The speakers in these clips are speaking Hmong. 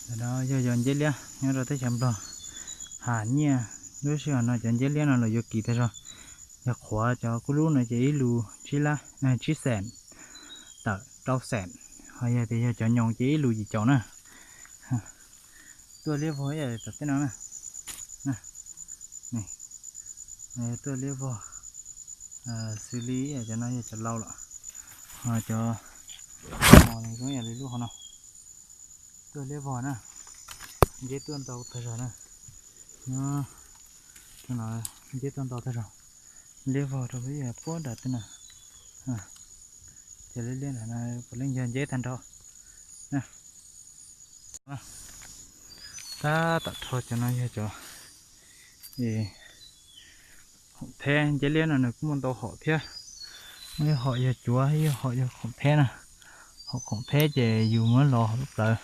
Ntawm no yog cov nceb liab nyob rau teb chaws Nplog. Has nyiaj lub sij hawm no cov nceb liab no los yuav kim tag zog. Yog qhuav cov kub lub no ces ib lus tsib lab, tsib xees tawm rau xees. Ho yog tias yog cov nyoos ces ib lus yim caum na. Tuaj liab vog ib yam tom tej no na. Tuaj liab vog xws li ib yam cov no yog cov lau lawm. Ho cov no zoo ib yam li lub hauv no. Tuaj liab vog na. Nceb tuaj ntau tag zog na. Nyob nceb tuaj ntau tag zog. Liab vog rau ib yam puag nram tej no. Cov liab liab nram no puav leej yog nceb tag nrho. Tab tom rho cov no yog cov khoom theb. Nceb liab no nws kuj muaj ntau hom thiab. Muaj ib hom yog cuav, ib hom yog khoom theb na. Hom khoom theb ces yus muab los hauv lub plawv,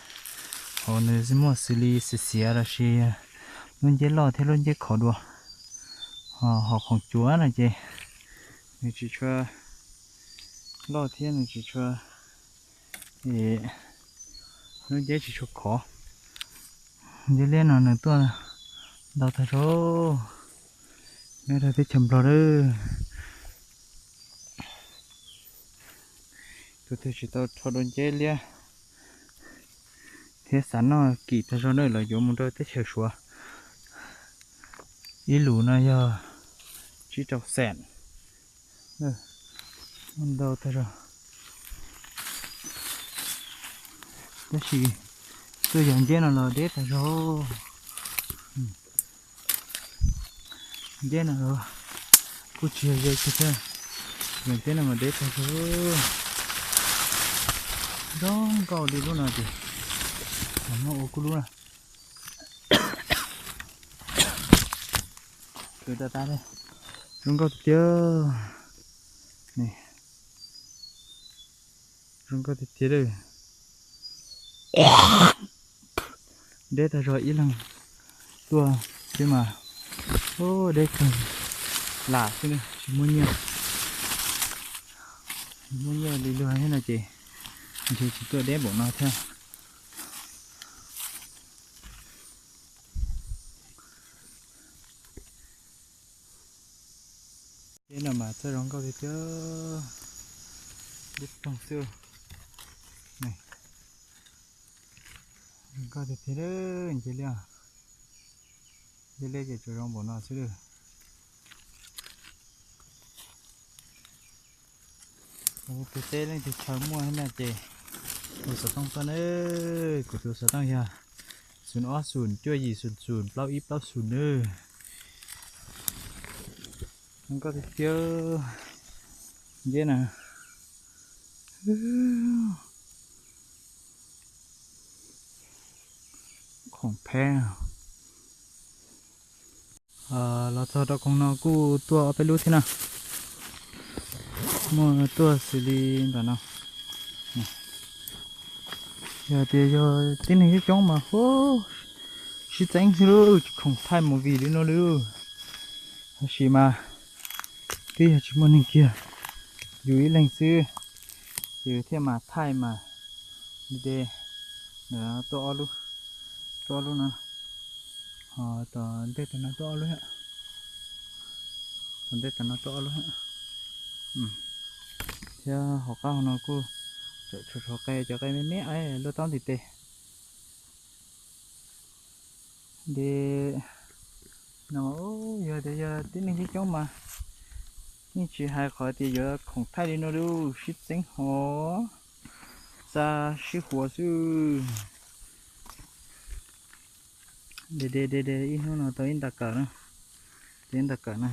hauv nws muaj xws li xiav xiav los sis lub nceb loj thiab lub nceb khov dua. Ho hom khoom cuav no ces nws tsis tshua loj thiab nws tsis tshua, lub nceb tsis tshua khov. Nceb liab no nws tuaj ntau tag zog nyob rau teb chaws Nplog lawm. Tus twg tsis tau rho dua nceb liab thiab xav noj kim tag zog na los yuav mus rau teb chaws Suav. Ib lus no yog tsib rau xees. Ntau tag zog. Tab sis tuaj yog nceb no los deb tag zog. Nceb no kuj tsis yog ze kiag thiab. Yog nceb no mas deb tag zog. Zoo nkauj li lub no ces muab ua kuj lub na. Kwv tas tas li. Zoo nkauj tiag tiag. Zoo nkauj tiag tiag li. Deb tag zog ib leeg tuaj xwb mas. Deb kawg lam xwb tsis muaj nyiaj. Muaj nyiaj li luag thiab no ces ntshe tsis tuaj deb npaum no thiab. Nceb no mas txawj zoo nkauj tiag tiag. Deb toog xwb. Zoo nkauj tiag tiag nceb liab. Nceb liab ces tsuas zoo npaum no xwb. Tus teb leej twg chaw muaj thiab no ces hu xov tooj tuaj nawb. Kuv tus xov tooj yog xoom ob xoom cuaj yim xoom xoom plaub ib plaub xoom nawb. Zoo nkauj tiag tiag nceb na. Khoom theb. Los txog rau koog no kuj tuaj ob peb lub thiab na. Muaj tuaj xws li ntawm no. Yog tias yog tib neeg coob coob mas sib txeeb xwb lauj, tsis khoom thaij movie li no li. Tab sis mas twb yog tsis muaj neeg kiag, yus ib leeg xwb, ces thiaj mas thaij mas de. Tuaj ob lub, tuaj ob lub no, ho tom ntej tom no tuaj ob lub, tom ntej tom no tuaj ob lub, thiab hauv qab hauv no kuj tseem tshuav qe, cov qe me me luaj taub ntiv tes. De no, yog tias yog tib neeg coob coob mas yeej tsis hais qhov tias yuav khoom thaij li no lauj, sib txeeb hov, xa sib huas xwb. De de de de, ib hnub no tau ib nta kawm na, tau ib nta kawm na.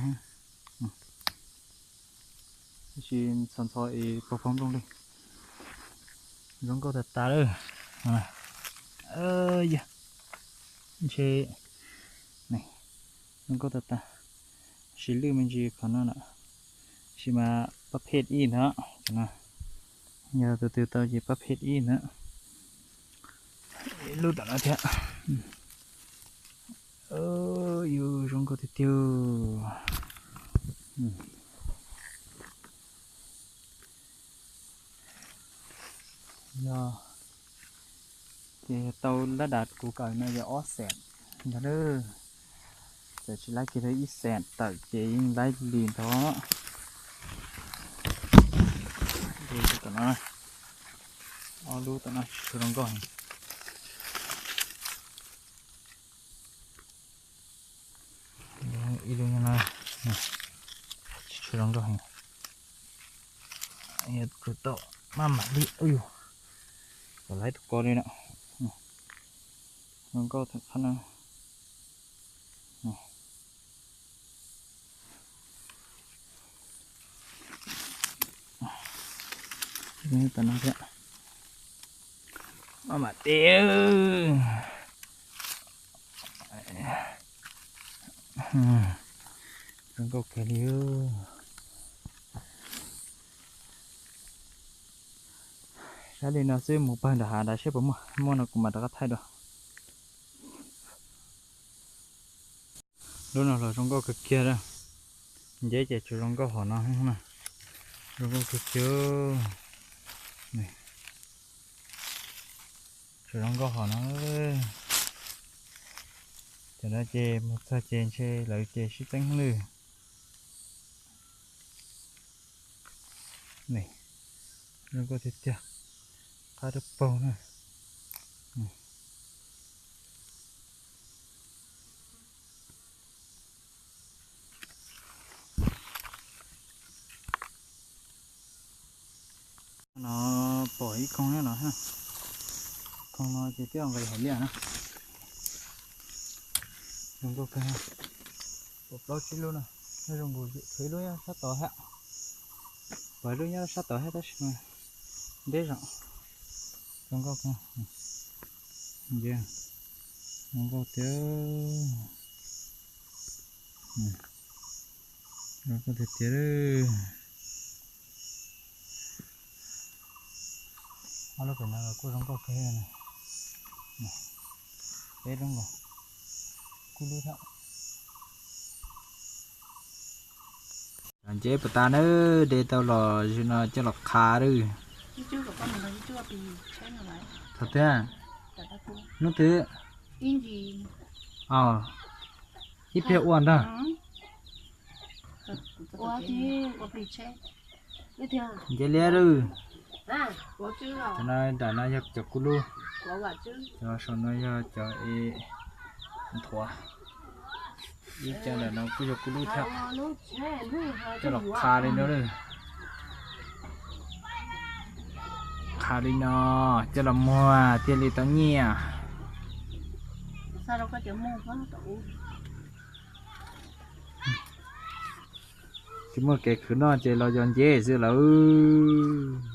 Tab sis ntxhov ntxhov es pog pog nplooj li. Zoo nkauj tas tas lawm. Yog ntshe zoo nkauj tas tas, sis lwj me ntsis qhov no na, sis mas pab phet ib ntawd no, yog tus twg tau ces pab phet ib ntawd. Lub tom no thiab. Yus zoo nkauj tiag tiag. Yog Ces tau lab dav kuv kawm no yog ob xees ntag. Txawm tsis laib kiag li ib xees tawm ces yeej laib li ntawd. Tom no, ob lub tom no tsis tshua zoo nkauj heev. Ib lub no tsis tshua zoo nkauj heev. Tau maj mam li, yus kom laib tus ko li na. Zoo nkauj tham qhab na. Tom no thiab. Maj mam li. Zoo nkauj kawg li. Sab li no xwb, mus pawg nram hav nrad seb puas muaj, muaj no kuv mam rov qab thaij dua. Lub no los zoo nkauj kawg kiag a. Nceb ces tsuas zoo nkauj hom no na. Zoo nkauj kawg kiag. Tsuas zoo nkauj hom no. Cov no ces mus txog ces ntshe lawv ces sib txeeb lawm. Zoo nkauj tiag tiag, qab dawb paug na. No pom ib khoom no, khoom no ces twb nqis hauv liaj na. Zoo nkauj kawg, pom plaub tsib lub no, nyob zoo nkaus tshuav ib lub nyob sab tod thiab, pom ib lub nyob sab tod thiab tab sis mas deb zog. Zoo nkauj kawg, zoo nkauj tiag, zoo nkauj tiag tiag. Ob lub pem no los kuj zoo nkauj kawg, peb lub nkaus, kub lub thiab. Nceb puas tas nawb, de tau los zim no coj los qha lawm. Thaum twg? Hnub twg? Ib pliag ua ntag. Nceb liab lawm. Cov no nram no yog cov kub lub, cov saum no yog cov nthuav. Ib co ntawm no kuj yog kub lub thiab. Coj los qha li no lawm. Qha li no coj los muag thiaj li tau nyiaj. Tsis muaj kev khwv noj ces los yos nceb xwb lawm.